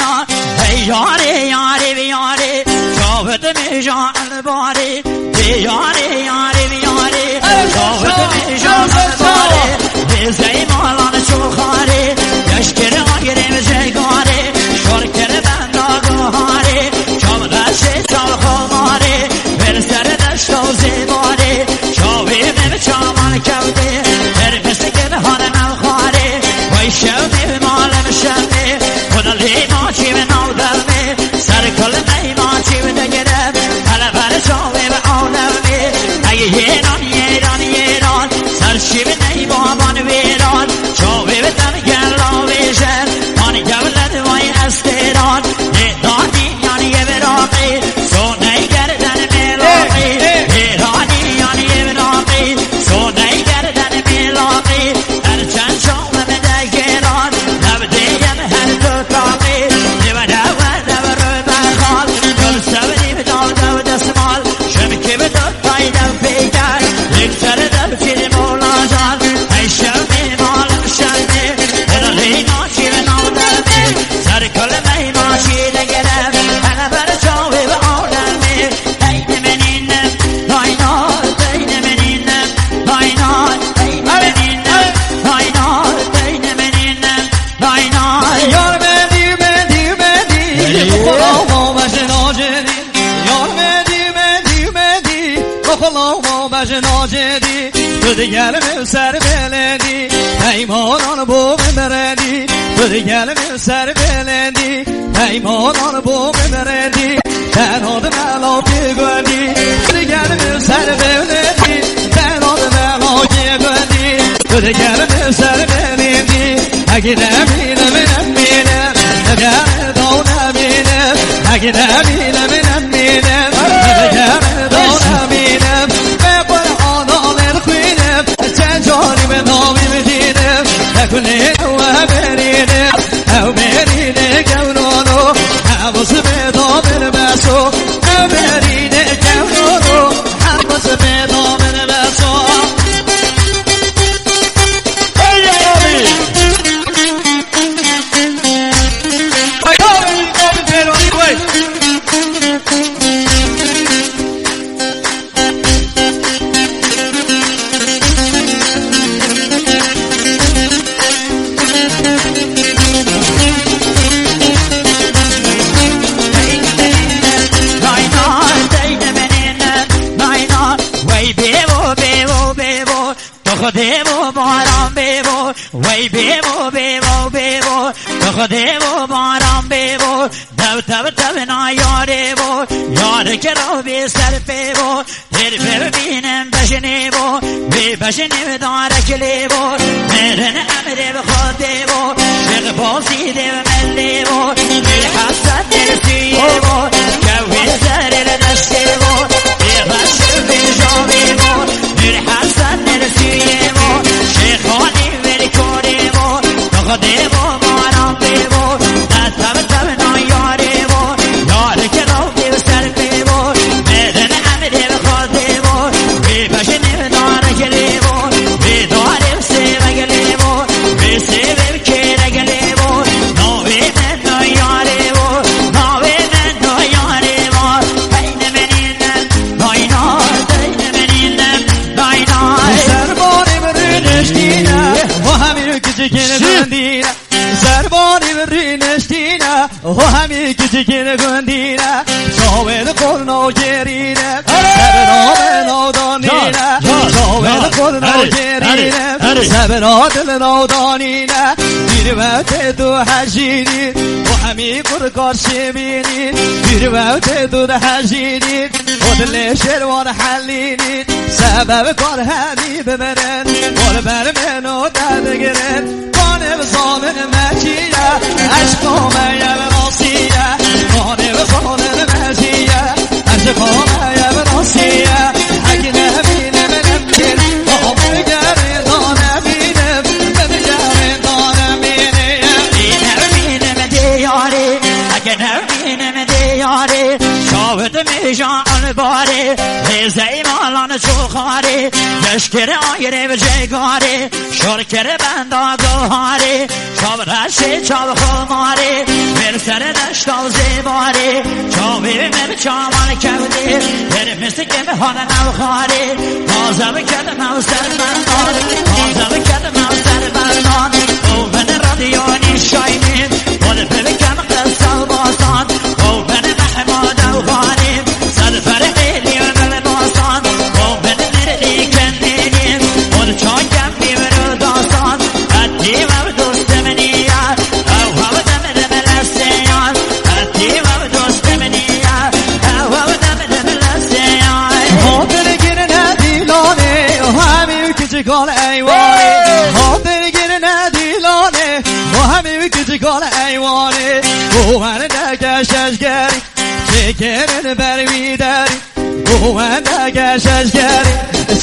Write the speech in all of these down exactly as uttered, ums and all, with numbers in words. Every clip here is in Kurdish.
Hey yarê, yarê, yarê, çavê te mêja el barê. Hey yarê, yarê, yarê, çavê te mêja el barê. Lêzey malan çoxarê, leşkerê agirê cegarê, şor kere benda guharê, çav reşê çav xamarê, ver ser deşt û zêbarê, çavê me bi çavan kewtê, her pisikir hane nav xwarê, vay şev me bi malem şevê, xweda lê maçî bi nav devê, ser kul me maçî bi degere, hele ber çavê bi awlevê, ey yêran, yêran, yêran, ser şî bi ney baban wêran, çavê bi tev gela vêje, man gevle di vay estêran, yê dadî yan yê viraqî, soney gerden mêlaqî, yê dadî yan yê viraqî, soney gerden mêlaqî, her çend çav me de gêran, lev dêyem her du taqî, dê were were rû bexal, gul sevrî bi dav dev desmal, şemkê bi du tay dev pêker, yek ser dev fîlm û lajan, hey şev me malem şevê, xweda lê maçî bi nav devê, ser kul me maçî de gere, hele ber çavê bi awlemê, hey nimenîne, nayna, hey nimenîne, nayna, hey nimenîne, nayna, hey nimenîne, nayna. Yar me dî, me dî, me dî, hey, xweda ma mejin acê dî. Yar me dî, me dî, me dî, xweda ma mejin acê dî. Tu digel min ser belendî, peymanan bo min redî. Tu digel min ser belendî, peymanan bo min redî. Tenod mela pê gundî, tu digel min ser belendî. Tenod mela pê gundî, tu digel min ser belendî. Hegî nemîne min nemîne, hegî nemîne min nemîne, hegî nemîne min nemîne, hegî nemîne. Me Qur'ana lêr xwîne, çend carî bi navî bidîne, nekunê ew berîne, ew berîne kewnono, ew sibê da bir beso, ew berîne kewnono, ew sibê da bir beso. Hey ya Rabbi! Hey ya Rabbi, Rabbi, Rabbi, Rabbi. Wey bêvo, bêvo, bêvo, tu Xwedê bo baran bêvo. Wey bêvo, bêvo, bêvo, tu Xwedê bo baran bêvo. Dew tev tev na yarê bo, yarê kero bê ser pê bo. Têr pê bibînim bejinê bo, wê bejinê bi darek lê bo. Mêrin emrê bi Xwedê bo, şêx bazî dê bi melê bo. Mêr Hesen dê bi sûyê bo, kewê serê li deştê bo. Bê reş û bê javê bo, Mêr Hesen dê bi sûyê bo. Şêxanî wê li korê bo, bi Xwedê bo, baran pê bo. Ne tev tev na yarê bo, yarê kero dê bi ser pê bo. Mêrin emrê bi Xwedê bo, wê bejinê bi darek lê bo. Wê darê bi sêvek lê bo, wê sêvê bi kêrek lê bo. Navê min no yarê bo, navê min no yarê bo. Hey nimenîne, nayna, hey nimenîne, nayna. Serbanê bi rûniştîne, bo hemî kiçikên gundîne. Serbanî bi rûniştîne, ho hemî kiçikên gundîne. Çavê li qol navgêrîne, sebra me navdanîne. Çavê li qol navgêrîne, sebra dil navdanîne. Bîr ve tê tu hejînî, ho hemî qurkar şêbînî. Bîr ve tê tu dihejînî, ho dilê şêrwan helînî. Sebeb kar hemî bimirin, qol ber min û te digirin. Kanê bi zanin me çi ye, eşqa me ye bi rastî ye. Kanê bi zanin me çi ye, eşqa me ye bi rastî ye. Hek nemîne min nemîn, ha min gerê da nemînim, min gerê da nemîne. Nemîne min dê yarê, hek nemîne min dê yarê. Şawit mêja Albarê, hêzey malan çoxarê, geş kir ayirê bi cêgarê, şor kir benda guharê, çav reşê çav xomarê, ber ser deşta zêbarê, çavê me bi çawan kevdê, her misikê me hane navxarê, taze bi ked nav ser bendan, taze bi ked nav ser bendan, o beni radyonî şaynî, o de beni kem qesal basan, o beni mehma devxanî, Sed ferqê lî min basan, o min nirlî kendînî, o çakem bî min dasan, etî ev dostim nîye, ew ew dem dem leseyan, etî ev dostim nîye, ew ew dem dem leseyan. Hatir girine dîlanê, hemî kiçik al eywanê. Hatir girine dîlanê, hemî kiçik al eywanê. Bu werde keşeşgerî. Çêkirin ber wî derî, bu wende geşeşgerî.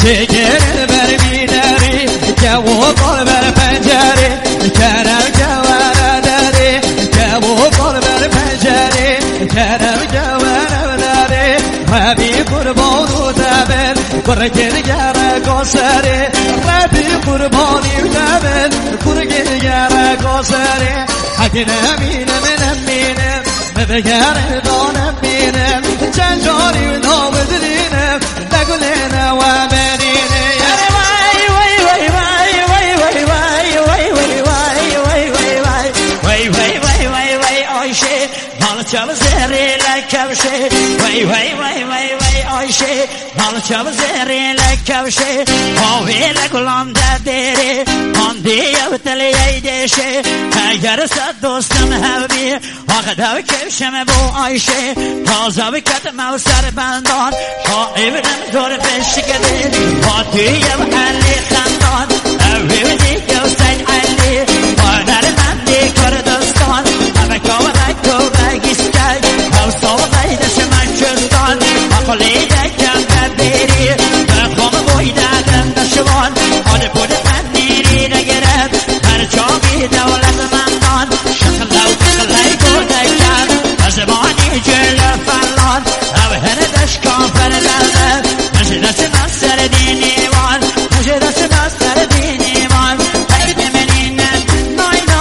Çêkirin ber wî derî, kewo kol ber pencerî. Kerem kewere derî, kewo kol ber pencerî. Kerem kewere derî, we bî qurban û te bin. Kurgin gerek o serê, Rebî qurbanî te bin. Kurgin gerek o serê, hek nemînim, nemînim. Bi gerdan em bînim, çend carî wina bidilînim, ne gulê ne we benîne. Erê vay, vay, vay. Vay, vay, vay, vay, vay, Ayşe, nalçe bi zerê le kevşe. Vay, vay, vay, vay, vay, Ayşe, nalçe bi zerê le kevşe. Havê le gulan de dêrê, mandê yew teleyey dêşe. Eger sed dostim hevbî, Ax dev kevşe me bo Ayşe, taze bi ked mew ser bendan. Şaîr dem zor peşkede, Fatî yev Elî xendan. Ev hêvdî yev Seyd Elî, hunermendê Kurdistan. Ev kawre kawre gîskey, ev sawdey deşmen çustan. Aqlê de kem de bêrî, bi xwe boy de dem deşman. Hadi bu de Nîrî de girêt, her çavî dewletmendan. Şixlew xiley ku deker, zimanî cêle felan. Ev her deşka fer dewlet, ji dest me ser dînî wan, ji dest me ser dînî wan. Hey, demenîne, nayna,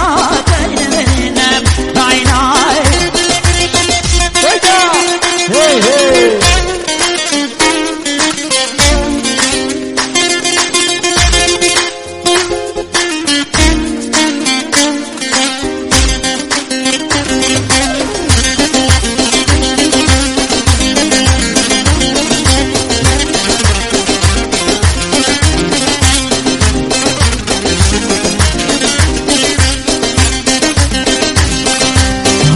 hey, demenîne, nayna. Hey, hey.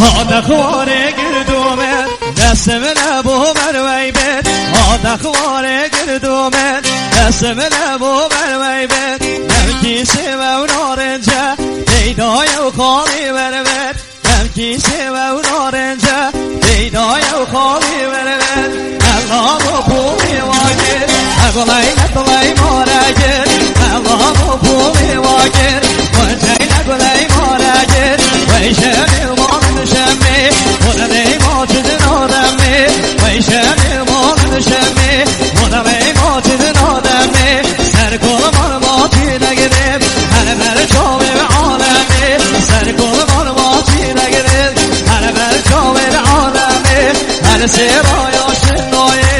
Hate xwarê girdo me, destê min e bo mervey bêt. Hate xwarê girdo me, destê min e bo mervey bêt. Ev kîşê me û narince, peyda yew xalî ver bêt. Ev kîşê me û narince, peyda yew xalî ver bêt. Ella bo pûlê wa gir, ev leylet ley mare gir. Ella bo pûlê wa gir, xwecey ne guley mare gir. Wey şemê malin şemê, hûn ley ma çi din ademê. Wey şemê malin şemê, hûn ley ma çi din ademê. Ser kol mal ma çi negirê, her ber çavê alemê. Ser kol mal ma çi negirê, her ber çavê alemê. Her sêra ya şinoyê,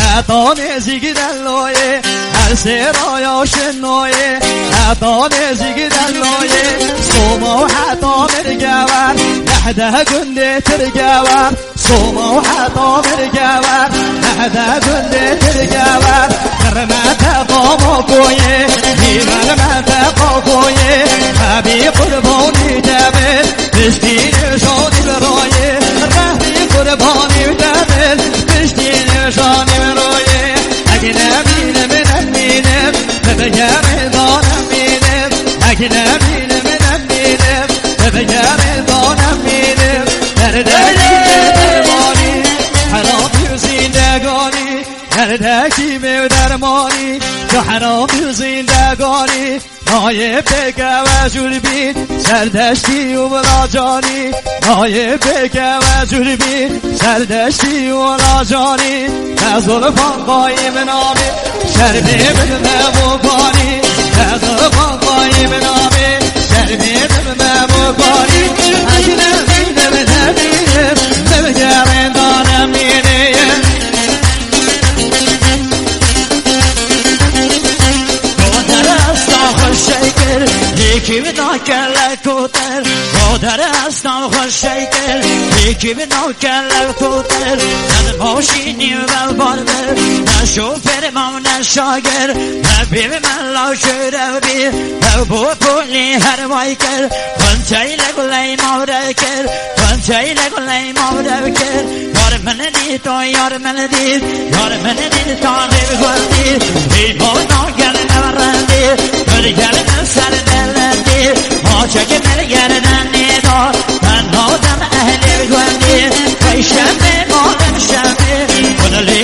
heta nêzîk delloyê. Her sêra ya şinoyê, heta nêzîk delloyê. Soma û heta mirgewer, nehdeh gundê tirgewer. Soma û heta mirgewer, nehdeh gundê tirgewer. Qirmete qamo koyê, hîvelmete qakoyê. Hebî qurbanî te bin, piştî nêşanî bi rayê. Rehmî qurbanî te bin, piştî nêşanî bi rayê. Eg nemînim, nemînim, bi gerê da nemînim. Eg nemînim, nemînim, bi gerê da nemînim. Derdê dermanî, hera tu zîndeganî. Derdekî me û dermanî, kahra û zîndeganî, nayê pêke we jûr bî, serdeştî û bila canî, nayê pêke we jûr bî, serdeştî û bila canî, me zulfan qayîm nabî, şermê min me bokanî, me zulfan qayîm nabî, şermê min me bokanî, ez ne min ne min ne min, min gerên danem nînê. Goderesta xweşey kir, yekî min nakele koter. Goderesta xweşey kir, yekî min nakele koter. Ne maşînî vel barde, ne şofêr ma ne şagir, ne bî mela şorev bî, ne bo polî her vay kir. Xwençeyle guley mavre kir, xwençeyle guley mavre kir. Yar min dît, o yar min dît, yar min dît, tanê bi gundî. Heyvana gel ne rendî, bir gel ne ser ne lendî. Maçek mel gel ne nêda, ben nadem ehlê bi gundî. Vey şemê, madem şemê, kun lê